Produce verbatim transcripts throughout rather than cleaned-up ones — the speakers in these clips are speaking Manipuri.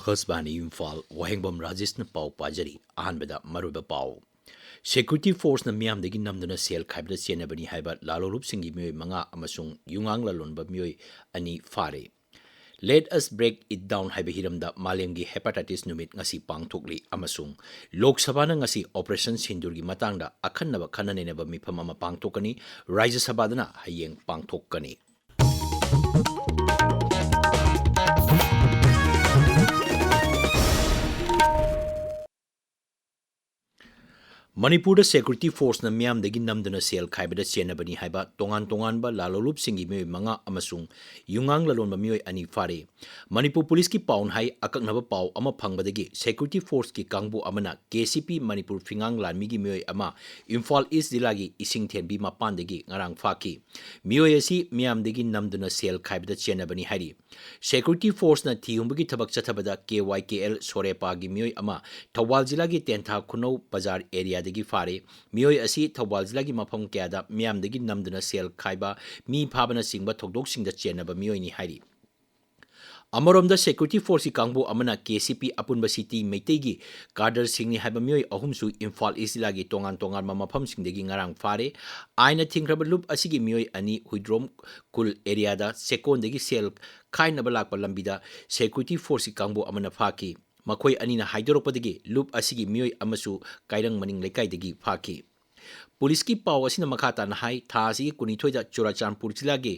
ꯑꯀꯥꯁꯕꯥꯅꯤ ꯏꯝꯐꯥꯜ, ꯋꯥꯍꯦꯡꯕꯝ ꯔꯥꯖꯦꯁꯅ ꯄꯥꯎ ꯄꯥꯖꯔꯤ꯫ ꯑꯍꯥꯟꯕꯗ ꯃꯔꯨꯑꯣꯏꯕ ꯄꯥꯎ꯫ Security forceꯅ ꯃꯤꯌꯥꯝꯗꯒꯤ ꯅꯝꯗꯨꯅ ꯁꯦꯜ ꯈꯥꯏꯕꯗ ꯆꯦꯟꯅꯕꯅꯤ ꯍꯥꯏꯕ ꯂꯥꯂꯣꯡꯂꯨꯞꯁꯤꯡꯒꯤ ꯃꯤꯑꯣꯏ ꯃꯉꯥ ꯑꯃꯁꯨꯡ ꯌꯨꯉꯥꯡ ꯂꯂꯣꯟꯕ ꯃꯤꯑꯣꯏ ꯑꯅꯤ ꯐꯥꯔꯦ꯫ Let us break it down ꯍꯥꯏꯕ ꯍꯤꯔꯝꯗ ꯃꯥꯂꯦꯝꯒꯤ hepatitis ꯅꯨꯃꯤꯠ ꯉꯁꯤ ꯄꯥꯡꯊꯣꯛꯂꯤ ꯑꯃꯁꯨꯡ ꯂꯣꯛ ꯁꯚꯥꯅ ꯉꯁꯤ Operation ꯁꯤꯟꯗꯨꯔꯒꯤ ꯃꯇꯥꯡꯗ ꯑꯈꯟꯅꯕ ꯈꯟꯅ ꯅꯩꯅꯕ ꯃꯤꯐꯝ ꯑꯃ ꯄꯥꯡꯊꯣꯛꯀꯅꯤ꯫ ꯔꯥꯖ꯭ꯌ ꯁꯚꯥꯗꯅ ꯍꯌꯦꯡ ꯄꯥꯡꯊꯣꯛꯀꯅꯤ꯫ ꯃꯅꯤꯄꯨꯔꯗ security forceꯅ ꯃꯤꯌꯥꯝꯗꯒꯤ ꯅꯝꯗꯨꯅ ꯁꯦꯜ ꯈꯥꯏꯕꯗ ꯆꯦꯟꯅꯕꯅꯤ ꯍꯥꯏꯕ ꯇꯣꯉꯥꯟ ꯇꯣꯉꯥꯟꯕ ꯂꯥꯂꯣꯡꯂꯨꯞꯁꯤꯡꯒꯤ ꯃꯤꯑꯣꯏ ꯃꯉꯥ ꯑꯃꯁꯨꯡ ꯌꯨꯉꯥꯡ ꯂꯂꯣꯟꯕ ꯃꯤꯑꯣꯏ ꯑꯅꯤ ꯐꯥꯔꯦ꯫ ꯃꯅꯤꯄꯨꯔ ꯄꯨꯂꯤꯁꯀꯤ ꯄꯥꯎꯅ ꯍꯥꯏ, ꯑꯀꯛꯅꯕ ꯄꯥꯎ ꯑꯃ ꯐꯪꯕꯗꯒꯤ security forceꯀꯤ ꯀꯥꯡꯕꯨ ꯑꯃꯅ KCP ꯃꯅꯤꯄꯨꯔ ꯐꯤꯉꯥꯡ ꯂꯥꯟꯃꯤꯒꯤ ꯃꯤꯑꯣꯏ ꯑꯃ ꯏꯝꯐꯥꯜ ꯏꯁ ꯖꯤꯂꯥꯒꯤ ꯏꯁꯤꯡ ꯊꯦꯟꯕꯤ ꯃꯄꯥꯟꯗꯒꯤ ꯉꯔꯥꯡ ꯐꯥꯈꯤ꯫ ꯃꯤꯑꯣꯏ ꯑꯁꯤ ꯃꯤꯌꯥꯝꯗꯒꯤ ꯅꯝꯗꯨꯅ ꯁꯦꯜ ꯈꯥꯏꯕꯗ ꯆꯦꯟꯅꯕꯅꯤ ꯍꯥꯏꯔꯤ꯫ Security forceꯅ ꯊꯤꯍꯨꯝꯕꯒꯤ ꯊꯕꯛ ꯆꯠꯊꯕꯗ KYKL ꯁꯣꯔꯦꯄꯥꯒꯤ ꯃꯤꯑꯣꯏ ꯑꯃ ꯊꯧꯕꯥꯜ ꯖꯤꯂꯥꯒꯤ ꯇꯦꯟꯊꯥ ꯈꯨꯅꯧ ꯕꯖꯥꯔ areaꯗꯒꯤ ꯐꯥꯔꯦ꯫ ꯃꯤꯑꯣꯏ ꯑꯁꯤ ꯊꯧꯕꯥꯜ ꯖꯤꯂꯥꯒꯤ ꯃꯐꯝ ꯀꯌꯥꯗ ꯃꯤꯌꯥꯝꯗꯒꯤ ꯅꯝꯗꯨꯅ ꯁꯦꯜ ꯈꯥꯏꯕ, ꯃꯤ ꯐꯥꯕꯅꯆꯤꯡꯕ ꯊꯧꯗꯣꯛꯁꯤꯡꯗ ꯆꯦꯟꯅꯕ ꯃꯤꯑꯣꯏꯅꯤ ꯍꯥꯏꯔꯤ꯫ ꯑꯃꯔꯣꯝꯗ security forceꯀꯤ ꯀꯥꯡꯕꯨ ꯑꯃꯅ KCP ꯑꯄꯨꯟꯕ ꯁꯤꯇꯤ ꯃꯩꯇꯩꯒꯤ cadreꯁꯤꯡꯅꯤ ꯍꯥꯏꯕ ꯃꯤꯑꯣꯏ ꯑꯍꯨꯝꯁꯨ ꯏꯝꯐꯥꯜ ꯏꯁ ꯖꯤꯂꯥꯒꯤ ꯇꯣꯉꯥꯟ ꯇꯣꯉꯥꯟꯕ ꯃꯐꯝꯁꯤꯡꯗꯒꯤ ꯉꯔꯥꯡ ꯐꯥꯔꯦ꯫ ꯑꯥꯏꯟꯅ ꯊꯤꯡꯈ꯭ꯔꯕ ꯂꯨꯞ ꯑꯁꯤꯒꯤ ꯃꯤꯑꯣꯏ ꯑꯅꯤ ꯍꯨꯏꯗ꯭ꯔꯣꯝ ꯈꯨꯜ areaꯗ ꯆꯦꯛꯀꯣꯟꯗꯒꯤ ꯁꯦꯜ ꯈꯥꯏꯅꯕ ꯂꯥꯛꯄ ꯂꯝꯕꯤꯗ security forceꯀꯤ ꯀꯥꯡꯕꯨ ꯑꯃꯅ ꯐꯥꯈꯤ꯫ ꯃꯈꯣꯏ ꯑꯅꯤꯅ ꯍꯥꯏꯗꯣꯔꯛꯄꯗꯒꯤ ꯂꯨꯞ ꯑꯁꯤꯒꯤ ꯃꯤꯑꯣꯏ ꯑꯃꯁꯨ ꯀꯥꯏꯔꯪ ꯃꯅꯤꯡ ꯂꯩꯀꯥꯏꯗꯒꯤ ꯐꯥꯈꯤ꯫ ꯄꯨꯂꯤꯁꯀꯤ ꯄꯥꯎ ꯑꯁꯤꯅ ꯃꯈꯥ ꯇꯥꯅ ꯍꯥꯏ, ꯊꯥ ꯑꯁꯤꯒꯤ ꯀꯨꯟꯅꯤꯊꯣꯏꯗ ꯆꯨꯔꯥꯆꯥꯟꯄꯨꯔ ꯖꯤꯂꯥꯒꯤ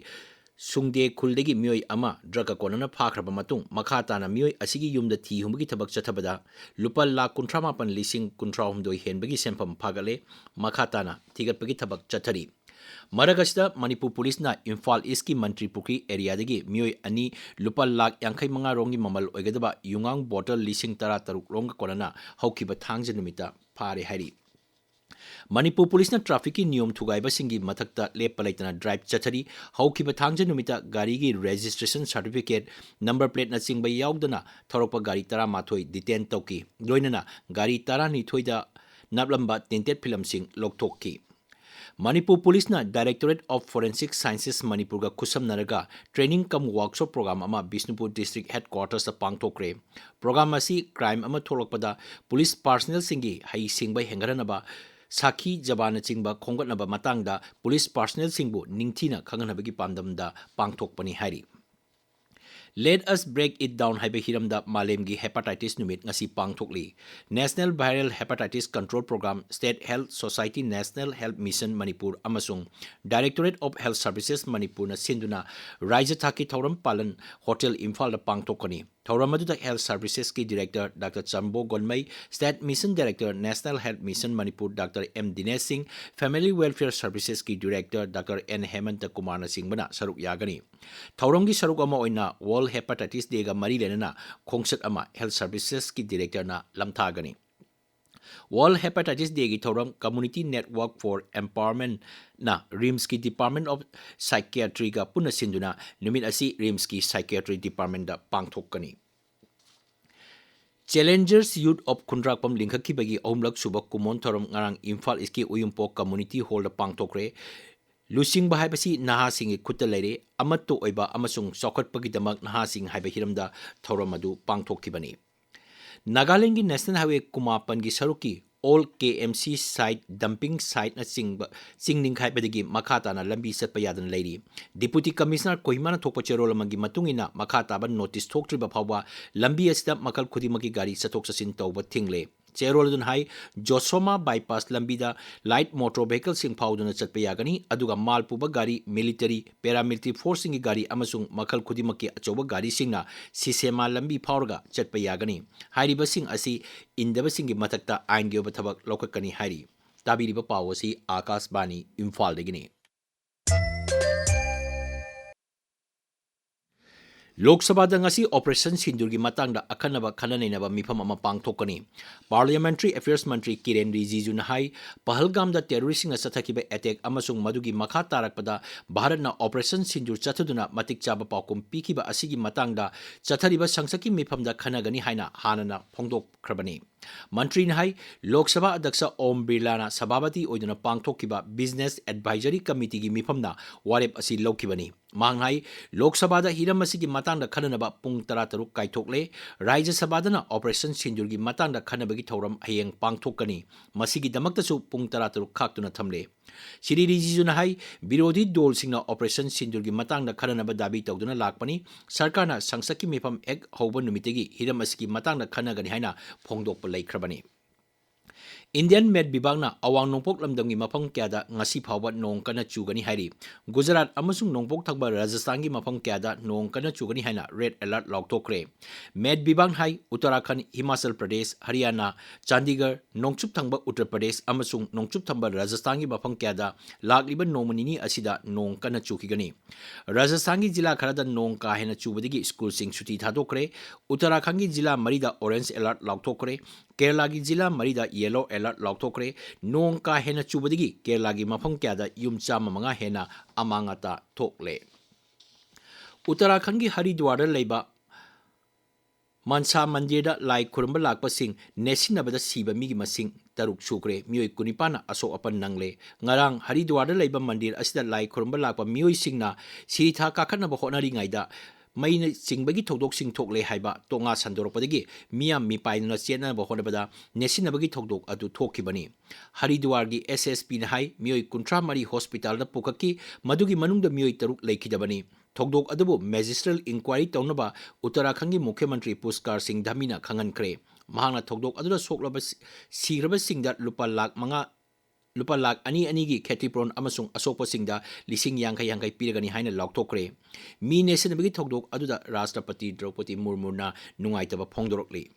ꯁꯨꯡꯗꯦ ꯈꯨꯜꯗꯒꯤ ꯃꯤꯑꯣꯏ ꯑꯃ drugꯀ ꯀꯣꯟꯅꯅ ꯐꯥꯈ꯭ꯔꯕ ꯃꯇꯨꯡ, ꯃꯈꯥ ꯇꯥꯅ ꯃꯤꯑꯣꯏ ꯑꯁꯤꯒꯤ ꯌꯨꯝꯗ ꯊꯤ ꯍꯨꯝꯕꯒꯤ ꯊꯕꯛ ꯆꯠꯊꯕꯗ ꯂꯨꯄꯥ ꯂꯥꯈ ꯀꯨꯟꯊ꯭ꯔꯥ ꯃꯥꯄꯟ ꯂꯤꯁꯤꯡ ꯀꯨꯟꯊ꯭ꯔꯥ ꯍꯨꯝꯗꯣꯏ ꯍꯦꯟꯕꯒꯤ ꯁꯦꯟꯐꯝ ꯐꯥꯒꯠꯂꯦ꯫ ꯃꯈꯥ ꯇꯥꯅ ꯊꯤꯒꯠꯄꯒꯤ ꯊꯕꯛ ꯆꯠꯊꯔꯤ꯫ ꯃꯔꯛ ꯑꯁꯤꯗ ꯃꯅꯤꯄꯨꯔ ꯄꯨꯂꯤꯁꯅ ꯏꯝꯐꯥꯜ ꯏꯁꯀꯤ ꯃꯟꯇ꯭ꯔꯤ ꯄꯨꯈ꯭ꯔꯤ areaꯗꯒꯤ ꯃꯤꯑꯣꯏ ꯑꯅꯤ ꯂꯨꯄꯥ ꯂꯥꯈ ꯌꯥꯡꯈꯩ ꯃꯉꯥ ꯔꯣꯝꯒꯤ ꯃꯃꯜ ꯑꯣꯏꯒꯗꯕ ꯌꯨꯉꯥꯡ bottle ꯂꯤꯁꯤꯡ ꯇꯔꯥ ꯇꯔꯨꯛ ꯔꯣꯝꯒ ꯀꯣꯟꯅꯅ ꯍꯧꯈꯤꯕ ꯊꯥꯡꯖ ꯅꯨꯃꯤꯠꯇ ꯐꯥꯔꯦ ꯍꯥꯏꯔꯤ꯫ ꯃꯅꯤꯄꯨꯔ ꯄꯨꯂꯤꯁꯅ trafficꯀꯤ ꯅꯤꯌꯣꯝ ꯊꯨꯒꯥꯏꯕꯁꯤꯡꯒꯤ ꯃꯊꯛꯇ ꯂꯦꯞꯄ ꯂꯩꯇꯅ drive ꯆꯠꯊꯔꯤ꯫ ꯍꯧꯈꯤꯕ ꯊꯥꯡꯖ ꯅꯨꯃꯤꯠꯇ ꯒꯥꯔꯤꯒꯤ registration certificate, number plateꯅꯆꯤꯡꯕ ꯌꯥꯎꯗꯅ ꯊꯧꯔꯛꯄ ꯒꯥꯔꯤ ꯇꯔꯥꯃꯥꯊꯣꯏ detain ꯇꯧꯈꯤ꯫ ꯂꯣꯏꯅꯅ ꯒꯥꯔꯤ ꯇꯔꯥꯅꯤꯊꯣꯏꯗ ꯅꯞꯂꯝꯕ tinted filmꯁꯤꯡ ꯂꯧꯊꯣꯛꯈꯤ꯫ ꯃꯅꯤꯄꯨꯔ ꯄꯨꯂꯤꯁꯅ Directorate of Forensic Sciences ꯃꯅꯤꯄꯨꯔꯒ ꯈꯨꯠꯁꯝꯅꯔꯒ training cum workshop program ꯑꯃ ꯕꯤꯁꯅꯨꯄꯨꯔ district headquartersꯇ ꯄꯥꯡꯊꯣꯛꯈ꯭ꯔꯦ꯫ Program ꯑꯁꯤ crime ꯑꯃ ꯊꯣꯛꯂꯛꯄꯗ ꯄꯨꯂꯤꯁ personnelꯁꯤꯡꯒꯤ ꯍꯩꯁꯤꯡꯕ ꯍꯦꯟꯒꯠꯍꯟꯅꯕ, ꯁꯥꯈꯤ ꯖꯕꯥꯟꯅꯆꯤꯡꯕ ꯈꯣꯝꯒꯠꯅꯕ ꯃꯇꯥꯡꯗ ꯄꯨꯂꯤꯁ personnelꯁꯤꯡꯕꯨ ꯅꯤꯡꯊꯤꯅ ꯈꯪꯍꯟꯅꯕꯒꯤ ꯄꯥꯟꯗꯝꯗ ꯄꯥꯡꯊꯣꯛꯄꯅꯤ ꯍꯥꯏꯔꯤ꯫ Let us break it down ꯍꯥꯏꯕ ꯍꯤꯔꯝꯗ ꯃꯥꯂꯦꯝꯒꯤ hepatitis ꯅꯨꯃꯤꯠ ꯉꯁꯤ ꯄꯥꯡꯊꯣꯛꯂꯤ꯫ National Viral Hepatitis Control Program, State Health Society, National Health Mission Manipur ꯑꯃꯁꯨꯡ Directorate of Health Services ꯃꯅꯤꯄꯨꯔꯅ ꯁꯤꯟꯗꯨꯅ ꯔꯥꯏꯖ꯭ꯌ ꯊꯥꯛꯀꯤ ꯊꯧꯔꯝ ꯄꯥꯂꯟ ꯍꯣꯇꯦꯜ ꯏꯝꯐꯥꯜꯗ ꯄꯥꯡꯊꯣꯛꯀꯅꯤ꯫ ꯊꯧꯔꯝ ꯑꯗꯨꯗ Health Servicesꯀꯤ Director Doctor Chambo Gonmei, State Mission Director, National Health Mission Manipur Doctor M Dinesh Singh, Family Welfare Servicesꯀꯤ Director Doctor ꯑꯦꯟ ꯍꯦꯃꯟꯇ ꯀꯨꯃꯥꯔꯅꯆꯤꯡꯕꯅ ꯁꯔꯨꯛ ꯌꯥꯒꯅꯤ꯫ ꯊꯧꯔꯝꯒꯤ ꯁꯔꯨꯛ ꯑꯃ ꯑꯣꯏꯅ World Hepatitis Dayꯒ ꯃꯔꯤ ꯂꯩꯅꯅ ꯈꯣꯡꯆꯠ ꯑꯃ Health Servicesꯀꯤ Directorꯅ ꯂꯝꯊꯥꯒꯅꯤ꯫ World Hepatitis Dayꯒꯤ ꯊꯧꯔꯝ Community Network for Empowermentꯅ RIMSꯀꯤ Department of Psychiatryꯒ ꯄꯨꯟꯅ ꯁꯤꯟꯗꯨꯅ ꯅꯨꯃꯤꯠ ꯑꯁꯤ RIMSꯀꯤ Psychiatry Departmentꯇ ꯄꯥꯡꯊꯣꯛꯀꯅꯤ꯫ Challengers Youth of ꯈꯨꯟꯗ꯭ꯔꯥꯛꯄꯝ ꯂꯤꯡꯈꯠꯈꯤꯕꯒꯤ ꯑꯍꯨꯝꯂꯛ ꯁꯨꯕ ꯀꯨꯝꯑꯣꯟ ꯊꯧꯔꯝ ꯉꯔꯥꯡ ꯏꯝꯐꯥꯜ ꯏꯁꯀꯤ ꯎꯌꯨꯝꯄꯣꯛ community hallꯗ ꯄꯥꯡꯊꯣꯛꯈ꯭ꯔꯦ꯫ ꯂꯨꯆꯤꯡꯕ ꯍꯥꯏꯕꯁꯤ ꯅꯍꯥꯁꯤꯡꯒꯤ ꯈꯨꯠꯇ ꯂꯩꯔꯦ꯫ ꯑꯃꯠꯇ ꯑꯣꯏꯕ ꯑꯃꯁꯨꯡ ꯆꯥꯎꯈꯠꯄꯒꯤꯗꯃꯛ ꯅꯍꯥꯁꯤꯡ ꯍꯥꯏꯕ ꯍꯤꯔꯝꯗ ꯊꯧꯔꯝ ꯑꯗꯨ ꯄꯥꯡꯊꯣꯛꯈꯤꯕꯅꯤ꯫ ꯅꯥꯒꯥꯂꯦꯟꯒꯤ National Highway ꯀꯨꯟꯃꯥꯄꯟꯒꯤ ꯁꯔꯨꯛꯀꯤ old KMC site, dumping siteꯅꯆꯤꯡꯕ ꯆꯤꯡ ꯅꯤꯡꯈꯥꯏꯕꯗꯒꯤ ꯃꯈꯥ ꯇꯥꯅ ꯂꯝꯕꯤ ꯆꯠꯄ ꯌꯥꯗꯅ ꯂꯩꯔꯤ꯫ Deputy Commissioner ꯀꯣꯍꯤꯃꯥꯅ ꯊꯣꯛꯄ ꯆꯦꯔꯣꯜ ꯑꯃꯒꯤ ꯃꯇꯨꯡ ꯏꯟꯅ, ꯃꯈꯥ ꯇꯥꯕ notice ꯊꯣꯛꯇ꯭ꯔꯤꯕ ꯐꯥꯎꯕ ꯂꯝꯕꯤ ꯑꯁꯤꯗ ꯃꯈꯜ ꯈꯨꯗꯤꯡꯃꯛꯀꯤ ꯒꯥꯔꯤ ꯆꯠꯊꯣꯛ ꯆꯠꯁꯤꯟ ꯇꯧꯕ ꯊꯤꯡꯂꯦ꯫ ꯆꯦꯔꯣꯜ ꯑꯗꯨꯅ ꯍꯥꯏ, ꯖꯣꯁꯣꯃꯥ bypass ꯂꯝꯕꯤꯗ light motor vehicleꯁꯤꯡ ꯐꯥꯎꯗꯨꯅ ꯆꯠꯄ ꯌꯥꯒꯅꯤ, ꯑꯗꯨꯒ ꯃꯥꯜ ꯄꯨꯕ ꯒꯥꯔꯤ, military, paramilitary forceꯁꯤꯡꯒꯤ ꯒꯥꯔꯤ ꯑꯃꯁꯨꯡ ꯃꯈꯜ ꯈꯨꯗꯤꯡꯃꯛꯀꯤ ꯑꯆꯧꯕ ꯒꯥꯔꯤꯁꯤꯡꯅ ꯁꯤꯁꯦꯃꯥ ꯂꯝꯕꯤ ꯐꯥꯎꯔꯒ ꯆꯠꯄ ꯌꯥꯒꯅꯤ꯫ ꯍꯥꯏꯔꯤꯕꯁꯤꯡ ꯑꯁꯤ ꯏꯟꯗꯕꯁꯤꯡꯒꯤ ꯃꯊꯛꯇ ꯑꯥꯏꯟꯒꯤ ꯑꯣꯏꯕ ꯊꯕꯛ ꯂꯧꯈꯠꯀꯅꯤ ꯍꯥꯏꯔꯤ꯫ ꯇꯥꯕꯤꯔꯤꯕ ꯄꯥꯎ ꯑꯁꯤ ꯑꯥꯀꯥꯁꯕꯥꯅꯤ ꯏꯝꯐꯥꯜꯗꯒꯤꯅꯤ꯫ ꯂꯣꯛ ꯁꯚꯥꯗ ꯉꯁꯤ Operation ꯁꯤꯟꯗꯨꯔꯒꯤ ꯃꯇꯥꯡꯗ ꯑꯈꯟꯅꯕ ꯈꯟꯅ ꯅꯩꯅꯕ ꯃꯤꯐꯝ ꯑꯃ ꯄꯥꯡꯊꯣꯛꯀꯅꯤ꯫ Parliamentary Affairs ꯃꯟꯇ꯭ꯔꯤ ꯀꯤꯔꯦꯟ ꯔꯤꯖꯤꯖꯨꯅ ꯍꯥꯏ, ꯄꯍꯜꯒꯥꯝꯗ terroristꯁꯤꯡꯅ ꯆꯠꯊꯈꯤꯕ attack ꯑꯃꯁꯨꯡ ꯃꯗꯨꯒꯤ ꯃꯈꯥ ꯇꯥꯔꯛꯄꯗ ꯚꯥꯔꯠꯅ Operation ꯁꯤꯟꯗꯨꯔ ꯆꯠꯊꯗꯨꯅ ꯃꯇꯤꯛ ꯆꯥꯕ ꯄꯥꯎꯈꯨꯝ ꯄꯤꯈꯤꯕ ꯑꯁꯤꯒꯤ ꯃꯇꯥꯡꯗ ꯆꯠꯊꯔꯤꯕ ꯁꯪꯁꯠꯀꯤ ꯃꯤꯐꯝꯗ ꯈꯟꯅꯒꯅꯤ ꯍꯥꯏꯅ ꯍꯥꯟꯅꯅ ꯐꯣꯡꯗꯣꯛꯈ꯭ꯔꯕꯅꯤ꯫ ꯃꯟꯇ꯭ꯔꯤꯅ ꯍꯥꯏ, ꯂꯣꯛ ꯁꯚꯥ ꯑꯗ꯭ꯌꯛꯁ ꯑꯣꯝ ꯕꯤꯔꯂꯥꯅ ꯁꯚꯥꯄꯇꯤ ꯑꯣꯏꯗꯨꯅ ꯄꯥꯡꯊꯣꯛꯈꯤꯕ ꯕꯤꯖꯤꯅꯦꯁ ꯑꯦꯗꯚꯥꯏꯖꯔꯤ ꯀꯃꯤꯇꯤꯒꯤ ꯃꯤꯐꯝꯅ ꯋꯥꯔꯦꯞ ꯑꯁꯤ ꯂꯧꯈꯤꯕꯅꯤ꯫ ꯃꯍꯥꯛꯅ ꯍꯥꯏ, ꯂꯣꯛ ꯁꯚꯥꯗ ꯍꯤꯔꯝ ꯑꯁꯤꯒꯤ ꯃꯇꯥꯡꯗ ꯈꯟꯅꯅꯕ ꯄꯨꯡ ꯇꯔꯥꯇꯔꯨꯛ ꯀꯥꯏꯊꯣꯛꯂꯦ꯫ ꯔꯥꯖ꯭ꯌ ꯁꯚꯥꯗꯅ ꯑꯣꯄꯔꯦꯁꯟ ꯁꯤꯟꯗꯨꯔꯒꯤ ꯃꯇꯥꯡꯗ ꯈꯟꯅꯕꯒꯤ ꯊꯧꯔꯝ ꯍꯌꯦꯡ ꯄꯥꯡꯊꯣꯛꯀꯅꯤ꯫ ꯃꯁꯤꯒꯤꯗꯃꯛꯇꯁꯨ ꯄꯨꯡ ꯇꯔꯥꯇꯔꯨꯛ ꯈꯥꯛꯇꯨꯅ ꯊꯝꯂꯦ꯫ ꯁ꯭ꯔꯤ ꯔꯤꯖꯤꯖꯨꯅ ꯍꯥꯏ, ꯕꯤꯔꯣꯙꯤ ꯗꯣꯜꯁꯤꯡꯅ ꯑꯣꯄꯔꯦꯁꯟ ꯁꯤꯟꯗꯨꯔꯒꯤ ꯃꯇꯥꯡꯗ ꯈꯟꯅꯅꯕ ꯗꯥꯕꯤ ꯇꯧꯗꯨꯅ ꯂꯥꯛꯄꯅꯤ꯫ ꯁꯔꯀꯥꯔꯅ ꯁꯪꯁꯠꯀꯤ ꯃꯤꯐꯝ ꯍꯦꯛ ꯍꯧꯕ ꯅꯨꯃꯤꯠꯇꯒꯤ ꯍꯤꯔꯝ ꯑꯁꯤꯒꯤ ꯃꯇꯥꯡꯗ ꯈꯟꯅꯒꯅꯤ ꯍꯥꯏꯅ ꯐꯣꯡꯗꯣꯛꯄ ꯂꯩꯈ꯭ꯔꯕꯅꯤ꯫ ꯏꯟꯗꯤꯌꯟ ꯃꯦꯠ ꯕꯤꯚꯥꯒꯅ ꯑꯋꯥꯡ ꯅꯣꯡꯄꯣꯛ ꯂꯝꯗꯝꯒꯤ ꯃꯐꯝ ꯀꯌꯥꯗ ꯉꯁꯤ ꯐꯥꯎꯕ ꯅꯣꯡ ꯀꯟꯅ ꯆꯨꯒꯅꯤ ꯍꯥꯏꯔꯤ꯫ ꯒꯨꯖꯔꯥꯠ ꯑꯃꯁꯨꯡ ꯅꯣꯡꯄꯣꯛ ꯊꯪꯕ ꯔꯥꯖꯁꯊꯥꯟꯒꯤ ꯃꯐꯝ ꯀꯌꯥꯗ ꯅꯣꯡ ꯀꯟꯅ ꯆꯨꯒꯅꯤ ꯍꯥꯏꯅ ꯔꯦꯗ ꯑꯦꯂꯔꯠ ꯂꯥꯎꯊꯣꯛꯈ꯭ꯔꯦ꯫ ꯃꯦꯠ ꯕꯤꯚꯥꯒꯅ ꯍꯥꯏ, ꯎꯠꯇꯔꯥꯈꯟꯗ, ꯍꯤꯃꯥꯆꯜ ꯄ꯭ꯔꯗꯦꯁ, ꯍꯔꯤꯌꯥꯅꯥ, ꯆꯥꯟꯗꯤꯒꯔ, ꯅꯣꯡꯆꯨꯞ ꯊꯪꯕ ꯎꯠꯇꯔ ꯄ꯭ꯔꯗꯦꯁ ꯑꯃꯁꯨꯡ ꯅꯣꯡꯆꯨꯞ ꯊꯪꯕ ꯔꯥꯖꯁꯊꯥꯟꯒꯤ ꯃꯐꯝ ꯀꯌꯥꯗ ꯂꯥꯛꯂꯤꯕ ꯅꯣꯡꯃ ꯅꯤꯅꯤ ꯑꯁꯤꯗ ꯅꯣꯡ ꯀꯟꯅ ꯆꯨꯈꯤꯒꯅꯤ꯫ ꯔꯥꯖꯁꯊꯥꯟꯒꯤ ꯖꯤꯂꯥ ꯈꯔꯗ ꯅꯣꯡ ꯀꯥ ꯍꯦꯟꯅ ꯆꯨꯕꯗꯒꯤ ꯁ꯭ꯀꯨꯜꯁꯤꯡ ꯁꯨꯇꯤ ꯊꯥꯗꯣꯛꯈ꯭ꯔꯦ꯫ ꯎꯠꯇꯔꯥꯈꯟꯗꯒꯤ ꯖꯤꯂꯥ ꯃꯔꯤꯗ ꯑꯣꯔꯦꯟꯖ ꯑꯦꯂꯔꯠ ꯂꯥꯎꯊꯣꯛꯈ꯭ꯔꯦ꯫ ꯀꯦꯔꯂꯥꯒꯤ ꯖꯤꯂꯥ ꯃꯔꯤꯗ ꯌꯦꯂꯣ ꯑꯦꯂꯔꯠ ꯂꯥꯎꯊꯣꯛꯈ꯭ꯔꯦ꯫ ꯅꯣꯡ ꯀꯥ ꯍꯦꯟꯅ ꯆꯨꯕꯗꯒꯤ ꯀꯦꯔꯂꯥꯒꯤ ꯃꯐꯝ ꯀꯌꯥꯗ ꯌꯨꯝ ꯆꯥꯝꯃ ꯃꯉꯥ ꯍꯦꯟꯅ ꯑꯃꯥꯡ ꯑꯇꯥ ꯊꯣꯛꯂꯦ꯫ ꯎꯠꯇꯔꯥꯈꯟꯗꯒꯤ ꯍꯔꯤꯗ꯭ꯋꯥꯔꯗ ꯂꯩꯕ ꯃꯟꯁꯥ ꯃꯟꯗꯤꯔꯗ ꯂꯥꯏ ꯈꯨꯔꯨꯝꯕ ꯂꯥꯛꯄꯁꯤꯡ ꯅꯦꯠꯁꯤꯟꯅꯕꯗ ꯁꯤꯕ ꯃꯤꯒꯤ ꯃꯁꯤꯡ ꯇꯔꯨꯛ ꯁꯨꯈ꯭ꯔꯦ꯫ ꯃꯤꯑꯣꯏ ꯀꯨꯟꯅꯤꯄꯥꯟꯅ ꯑꯁꯣꯛ ꯑꯄꯟ ꯅꯪꯂꯦ꯫ ꯉꯔꯥꯡ ꯍꯔꯤꯗ꯭ꯋꯥꯔꯗ ꯂꯩꯕ ꯃꯟꯗꯤꯔ ꯑꯁꯤꯗ ꯂꯥꯏ ꯈꯨꯔꯨꯝꯕ ꯂꯥꯛꯄ ꯃꯤꯑꯣꯏꯁꯤꯡꯅ ꯁꯤꯔꯤꯊꯥ ꯀꯥꯈꯠꯅꯕ ꯍꯣꯠꯅꯔꯤꯉꯩꯗ ꯃꯩꯅ ꯆꯤꯡꯕꯒꯤ ꯊꯧꯗꯣꯛꯁꯤꯡ ꯊꯣꯛꯂꯦ ꯍꯥꯏꯕ ꯇꯣꯉꯥ ꯁꯟꯗꯣꯔꯛꯄꯗꯒꯤ ꯃꯤꯌꯥꯝ ꯃꯤꯄꯥꯏꯗꯨꯅ ꯆꯦꯟꯅꯕ ꯍꯣꯠꯅꯕꯗ ꯅꯦꯠꯁꯤꯟꯅꯕꯒꯤ ꯊꯧꯗꯣꯛ ꯑꯗꯨ ꯊꯣꯛꯈꯤꯕꯅꯤ꯫ ꯍꯔꯤꯗ꯭ꯋꯥꯔꯒꯤ ꯑꯦꯁ ꯑꯦꯁ ꯄꯤꯅ ꯍꯥꯏ, ꯃꯤꯑꯣꯏ ꯀꯨꯟꯊ꯭ꯔꯥ ꯃꯔꯤ ꯍꯣꯁꯄꯤꯇꯥꯜꯗ ꯄꯨꯈꯠꯈꯤ, ꯃꯗꯨꯒꯤ ꯃꯅꯨꯡꯗ ꯃꯤꯑꯣꯏ ꯇꯔꯨꯛ ꯂꯩꯈꯤꯗꯕꯅꯤ꯫ ꯊꯧꯗꯣꯛ ꯑꯗꯨꯕꯨ ꯃꯦꯖꯤꯁꯇ꯭ꯔꯦꯜ ꯏꯟꯀ꯭ꯋꯥꯏꯔꯤ ꯇꯧꯅꯕ ꯎꯠꯇꯔꯥꯈꯟꯗꯒꯤ ꯃꯨꯈ꯭ꯌ ꯃꯟꯇ꯭ꯔꯤ ꯄꯨꯁꯀꯥꯔ ꯁꯤꯡ ꯙꯥꯃꯤꯅ ꯈꯪꯍꯟꯈ꯭ꯔꯦ꯫ ꯃꯍꯥꯛꯅ ꯊꯧꯗꯣꯛ ꯑꯗꯨꯗ ꯁꯣꯛꯂꯕ ꯁꯤ-, ꯁꯤꯈ꯭ꯔꯕꯁꯤꯡꯗ ꯂꯨꯄꯥ ꯂꯥꯈ ꯃꯉꯥ, ꯂꯨꯄꯥ ꯂꯥꯈ ꯑꯅꯤ ꯑꯅꯤꯒꯤ ꯈꯦꯇꯤꯄꯨꯔꯣꯟ ꯑꯃꯁꯨꯡ ꯑꯁꯣꯛꯄꯁꯤꯡꯗ ꯂꯤꯁꯤꯡ ꯌꯥꯡꯈꯩ ꯌꯥꯡꯈꯩ ꯄꯤꯔꯒꯅꯤ ꯍꯥꯏꯅ ꯂꯥꯎꯊꯣꯛꯈ꯭ꯔꯦ꯫ ꯃꯤ ꯅꯦꯠꯁꯤꯟꯅꯕꯒꯤ ꯊꯧꯗꯣꯛ ꯑꯗꯨꯗ ꯔꯥꯁꯇ꯭ꯔꯄꯇꯤ ꯗ꯭ꯔꯧꯄꯗꯤ ꯃꯨꯔꯃꯨꯅ ꯅꯨꯡꯉꯥꯏꯇꯕ ꯐꯣꯡꯗꯣꯔꯛꯂꯤ꯫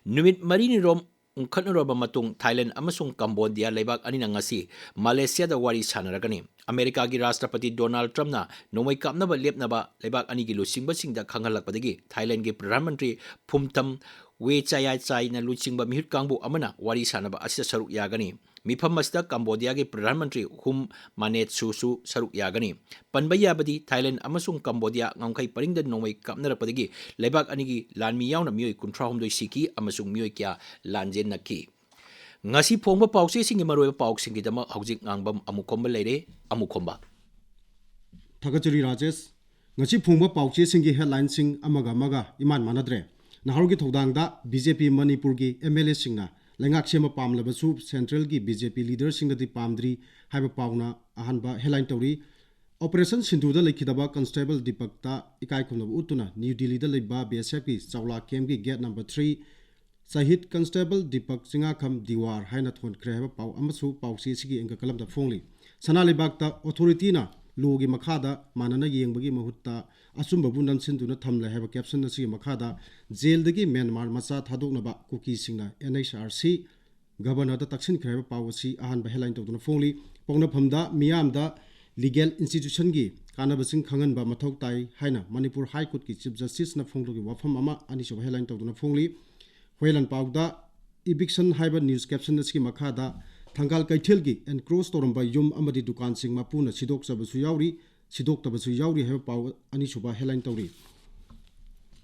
ꯅꯨꯃꯤꯠ ꯃꯔꯤꯅꯤ ꯔꯣꯝ ꯎꯪꯈꯠꯅꯔꯕ ꯃꯇꯨꯡ ꯊꯥꯏꯂꯦꯟ ꯑꯃꯁꯨꯡ ꯀꯝꯕꯣꯗꯤꯌꯥ ꯂꯩꯕꯥꯛ ꯑꯅꯤꯅ ꯉꯁꯤ ꯃꯂꯦꯁꯤꯌꯥꯗ ꯋꯥꯔꯤ ꯁꯥꯟꯅꯔꯒꯅꯤ꯫ ꯑꯃꯦꯔꯤꯀꯥꯒꯤ ꯔꯥꯁꯇ꯭ꯔꯄꯇꯤ ꯗꯣꯅꯥꯜꯗ ꯇ꯭ꯔꯝꯞꯅ ꯅꯣꯡꯃꯩ ꯀꯥꯞꯅꯕ ꯂꯦꯞꯅꯕ ꯂꯩꯕꯥꯛ ꯑꯅꯤꯒꯤ ꯂꯨꯆꯤꯡꯕꯁꯤꯡꯗ ꯈꯪꯍꯜꯂꯛꯄꯗꯒꯤ ꯊꯥꯏꯂꯦꯟꯒꯤ ꯄ꯭ꯔꯙꯥꯟ ꯃꯟꯇ꯭ꯔꯤ ꯐꯨꯝꯊꯝ ꯋꯦꯆꯥꯌꯥꯆꯥꯏꯅ ꯂꯨꯆꯤꯡꯕ ꯃꯤꯍꯨꯠ ꯀꯥꯡꯕꯨ ꯑꯃꯅ ꯋꯥꯔꯤ ꯁꯥꯟꯅꯕ ꯑꯁꯤꯗ ꯁꯔꯨꯛ ꯌꯥꯒꯅꯤ꯫ ꯃꯤꯐꯝ ꯑꯁꯤꯗ ꯀꯝꯕꯣꯗꯤꯌꯥꯒꯤ ꯄ꯭ꯔꯙꯥꯟ ꯃꯟꯇ꯭ꯔꯤ ꯍꯨꯝ ꯃꯥꯅꯦꯠꯁꯨꯁꯨ ꯁꯔꯨꯛ ꯌꯥꯒꯅꯤ꯫ ꯄꯟꯕ ꯌꯥꯕꯗꯤ ꯊꯥꯏꯂꯦꯟ ꯑꯃꯁꯨꯡ ꯀꯝꯕꯣꯗꯤꯌꯥ ꯉꯝꯈꯩ ꯄꯔꯤꯡꯗ ꯅꯣꯡꯃꯩ ꯀꯥꯞꯅꯔꯛꯄꯗꯒꯤ ꯂꯩꯕꯥꯛ ꯑꯅꯤꯒꯤ ꯂꯥꯟꯃꯤ ꯌꯥꯎꯅ ꯃꯤꯑꯣꯏ ꯀꯨꯟꯊ꯭ꯔꯥ ꯍꯨꯝꯗꯣꯏ ꯁꯤꯈꯤ ꯑꯃꯁꯨꯡ ꯃꯤꯑꯣꯏ ꯀꯌꯥ ꯂꯥꯟꯖꯦꯟꯅꯈꯤ꯫ ꯉꯁꯤ ꯐꯣꯡꯕ ꯄꯥꯎꯆꯦꯁꯤꯡꯒꯤ ꯃꯔꯨꯑꯣꯏꯕ ꯄꯥꯎꯁꯤꯡꯒꯤꯗꯃꯛ ꯍꯧꯖꯤꯛ ꯉꯥꯡꯕꯝ ꯑꯃꯨꯈꯣꯝꯕ ꯂꯩꯔꯦ꯫ ꯑꯃꯨꯈꯣꯝꯕ꯫ ꯊꯥꯒꯠꯆꯔꯤ ꯔꯥꯖꯦꯁ꯫ ꯉꯁꯤ ꯐꯣꯡꯕ ꯄꯥꯎꯆꯦꯁꯤꯡꯒꯤ headlineꯁꯤꯡ ꯑꯃꯒ ꯑꯃꯒ ꯏꯃꯥꯟ ꯃꯥꯟꯅꯗ꯭ꯔꯦ꯫ ꯅꯍꯥꯔꯣꯜꯒꯤ ꯊꯧꯗꯥꯡꯗ BJP ꯃꯅꯤꯄꯨꯔꯒꯤ MLAꯁꯤꯡꯅ ꯂꯩꯉꯥꯛ ꯁꯦꯝꯕ ꯄꯥꯝꯂꯕꯁꯨ centralꯒꯤ BJP leaderꯁꯤꯡꯅꯗꯤ ꯄꯥꯝꯗ꯭ꯔꯤ ꯍꯥꯏꯕ ꯄꯥꯎꯅ ꯑꯍꯥꯟꯕ headline ꯇꯧꯔꯤ꯫ Operation ꯁꯤꯟꯙꯨꯗ ꯂꯩꯈꯤꯗꯕ Constable ꯗꯤꯄꯛꯇ ꯏꯀꯥꯏ ꯈꯨꯝꯅꯕ ꯎꯠꯇꯨꯅ ꯅ꯭ꯌꯨ ꯗꯤꯜꯂꯤꯗ ꯂꯩꯕ BSFꯀꯤ ꯆꯥꯎꯂꯥ campꯀꯤ gate number three ꯁꯍꯤꯗ Constable ꯗꯤꯄꯛ ꯆꯤꯡꯉꯥꯈꯝ ꯗꯤꯋꯥꯔ ꯍꯥꯏꯅ ꯊꯣꯟꯈ꯭ꯔꯦ ꯍꯥꯏꯕ ꯄꯥꯎ ꯑꯃꯁꯨ ꯄꯥꯎꯆꯦ ꯑꯁꯤꯒꯤ ꯑꯪꯀ ꯀꯂꯝꯗ ꯐꯣꯡꯂꯤ꯫ ꯁꯅꯥ ꯂꯩꯕꯥꯛꯇ authorityꯅ lawꯒꯤ ꯃꯈꯥꯗ ꯃꯥꯟꯅꯅ ꯌꯦꯡꯕꯒꯤ ꯃꯍꯨꯠꯇ ꯑꯆꯨꯝꯕꯕꯨ ꯅꯝꯁꯤꯟꯗꯨꯅ ꯊꯝꯂꯦ ꯍꯥꯏꯕ caption ꯑꯁꯤꯒꯤ ꯃꯈꯥꯗ ꯖꯦꯜꯗꯒꯤ ꯃ꯭ꯌꯥꯟꯃꯥꯔ ꯃꯆꯥ ꯊꯥꯗꯣꯛꯅꯕ ꯀꯨꯀꯤꯁꯤꯡꯅ NHRC Governorꯗ ꯇꯛꯁꯤꯟꯈ꯭ꯔꯦ ꯍꯥꯏꯕ ꯄꯥꯎ ꯑꯁꯤ ꯑꯍꯥꯟꯕ headline ꯇꯧꯗꯨꯅ ꯐꯣꯡꯂꯤ꯫ ꯄꯣꯛꯅꯐꯝꯗ ꯃꯤꯌꯥꯝꯗ legal institutionꯒꯤ ꯀꯥꯟꯅꯕꯁꯤꯡ ꯈꯪꯍꯟꯕ ꯃꯊꯧ ꯇꯥꯏ ꯍꯥꯏꯅ ꯃꯅꯤꯄꯨꯔ High Courtꯀꯤ Chief Justiceꯅ ꯐꯣꯡꯗꯣꯛꯈꯤꯕ ꯋꯥꯐꯝ ꯑꯃ ꯑꯅꯤꯁꯨꯕ headline ꯇꯧꯗꯨꯅ ꯐꯣꯡꯂꯤ꯫ ꯍꯣꯌꯦꯂꯟ ꯄꯥꯎꯗ eviction ꯍꯥꯏꯕ news caption ꯑꯁꯤꯒꯤ ꯃꯈꯥꯗ ꯊꯪꯒꯥꯜ ꯀꯩꯊꯦꯜꯒꯤ encroach ꯇꯧꯔꯝꯕ ꯌꯨꯝ ꯑꯃꯗꯤ ꯗꯨꯀꯥꯟꯁꯤꯡ ꯃꯄꯨꯅ ꯁꯤꯗꯣꯛꯆꯕꯁꯨ ꯌꯥꯎꯔꯤ, ꯁꯤꯗꯣꯛꯇꯕꯁꯨ ꯌꯥꯎꯔꯤ ꯍꯥꯏꯕ ꯄꯥꯎ ꯑꯅꯤꯁꯨꯕ headline ꯇꯧꯔꯤ꯫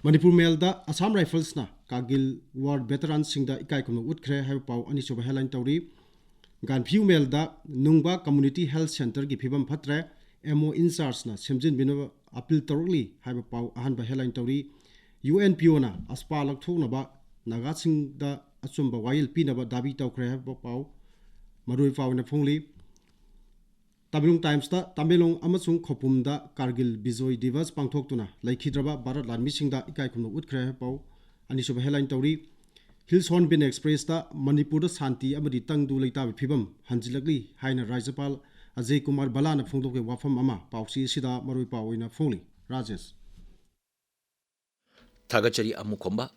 ꯃꯅꯤꯄꯨꯔ ꯃꯦꯜꯗ Assam Riflesꯅ ꯀꯥꯔꯒꯤꯜ war veteranꯁꯤꯡꯗ ꯏꯀꯥꯏ ꯈꯨꯝꯅꯕ ꯎꯠꯈ꯭ꯔꯦ ꯍꯥꯏꯕ ꯄꯥꯎ ꯑꯅꯤꯁꯨꯕ headline ꯇꯧꯔꯤ꯫ ꯒꯥꯟꯐꯤꯌꯨ ꯃꯦꯜꯗ ꯅꯨꯡꯕ Community Health Centreꯒꯤ ꯐꯤꯕꯝ ꯐꯠꯇ꯭ꯔꯦ, MO in chargeꯅ ꯁꯦꯝꯖꯤꯟꯕꯤꯅꯕ appeal ꯇꯧꯔꯛꯂꯤ ꯍꯥꯏꯕ ꯄꯥꯎ ꯑꯍꯥꯟꯕ headline ꯇꯧꯔꯤ꯫ UNPOꯅ AFSPA ꯂꯧꯊꯣꯛꯅꯕ ꯅꯥꯒꯥꯁꯤꯡꯗ ꯑꯆꯨꯝꯕ ꯋꯥꯌꯦꯜ ꯄꯤꯅꯕ ꯗꯥꯕꯤ ꯇꯧꯈ꯭ꯔꯦ ꯍꯥꯏꯕ ꯄꯥꯎ ꯃꯔꯨꯑꯣꯏꯕ ꯄꯥꯎ ꯑꯣꯏꯅ ꯐꯣꯡꯂꯤ꯫ ꯇꯃꯦꯡꯂꯣꯡ Timesꯇ ꯇꯃꯦꯡꯂꯣꯡ ꯑꯃꯁꯨꯡ ꯈꯧꯄꯨꯝꯗ ꯀꯥꯔꯒꯤꯜ ꯕꯤꯖꯣꯏ ꯗꯤꯕꯁ ꯄꯥꯡꯊꯣꯛꯇꯨꯅ ꯂꯩꯈꯤꯗ꯭ꯔꯕ ꯚꯥꯔꯠ ꯂꯥꯟꯃꯤꯁꯤꯡꯗ ꯏꯀꯥꯏ ꯈꯨꯝꯅꯕ ꯎꯠꯈ꯭ꯔꯦ ꯍꯥꯏꯕ ꯄꯥꯎ ꯑꯅꯤꯁꯨꯕ headline ꯇꯧꯔꯤ꯫ Hills Hornbill Expressꯇ ꯃꯅꯤꯄꯨꯔꯗ ꯁꯥꯟꯇꯤ ꯑꯃꯗꯤ ꯇꯪꯗꯨ ꯂꯩꯇꯥꯕꯒꯤ ꯐꯤꯕꯝ ꯍꯟꯖꯤꯜꯂꯛꯂꯤ ꯍꯥꯏꯅ ꯔꯥꯖ꯭ꯌꯄꯥꯜ ꯑꯖꯌ ꯀꯨꯃꯥꯔ ꯚꯜꯂꯥꯅ ꯐꯣꯡꯗꯣꯛꯈꯤꯕ ꯋꯥꯐꯝ ꯑꯃ ꯄꯥꯎꯆꯦ ꯑꯁꯤꯗ ꯃꯔꯨꯑꯣꯏ ꯄꯥꯎ ꯑꯣꯏꯅ ꯐꯣꯡꯂꯤ꯫ ꯔꯥꯖꯦꯁ꯫ ꯊꯥꯒꯠꯆꯔꯤ ꯑꯃꯨꯈꯣꯝꯕ꯫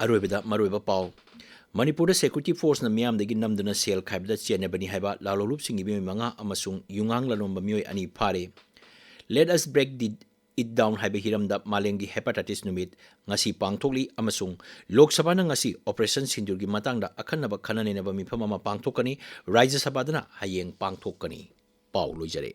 ꯑꯔꯣꯏꯕꯗ ꯃꯔꯨꯑꯣꯏꯕ ꯄꯥꯎ꯫ ꯃꯅꯤꯄꯨꯔꯗ security forceꯅ ꯃꯤꯌꯥꯝꯗꯒꯤ ꯅꯝꯗꯨꯅ ꯁꯦꯜ ꯈꯥꯏꯕꯗ ꯆꯦꯟꯅꯕꯅꯤ ꯍꯥꯏꯕ ꯂꯥꯂꯣꯡꯂꯨꯞꯁꯤꯡꯒꯤ ꯃꯤꯑꯣꯏ ꯃꯉꯥ ꯑꯃꯁꯨꯡ ꯌꯨꯉꯥꯡ ꯂꯂꯣꯟꯕ ꯃꯤꯑꯣꯏ ꯑꯅꯤ ꯐꯥꯔꯦ꯫ Let us break the Eat Down ꯍꯥꯏꯕ ꯍꯤꯔꯝꯗ ꯃꯥꯂꯦꯝꯒꯤ ꯍꯦꯄꯥꯇꯥꯏꯇꯤꯁ ꯅꯨꯃꯤꯠ ꯉꯁꯤ ꯄꯥꯡꯊꯣꯛꯂꯤ ꯑꯃꯁꯨꯡ ꯂꯣꯛ ꯁꯚꯥꯅ ꯉꯁꯤ ꯑꯣꯄꯔꯦꯁꯟ ꯁꯤꯟꯗꯨꯔꯒꯤ ꯃꯇꯥꯡꯗ ꯑꯈꯟꯅꯕ ꯈꯟꯅ ꯅꯩꯅꯕ ꯃꯤꯐꯝ ꯑꯃ ꯄꯥꯡꯊꯣꯛꯀꯅꯤ꯫ ꯔꯥꯖ꯭ꯌ ꯁꯚꯥꯗꯅ ꯍꯌꯦꯡ ꯄꯥꯡꯊꯣꯛꯀꯅꯤ꯫ ꯄꯥꯎ ꯂꯣꯏꯖꯔꯦ꯫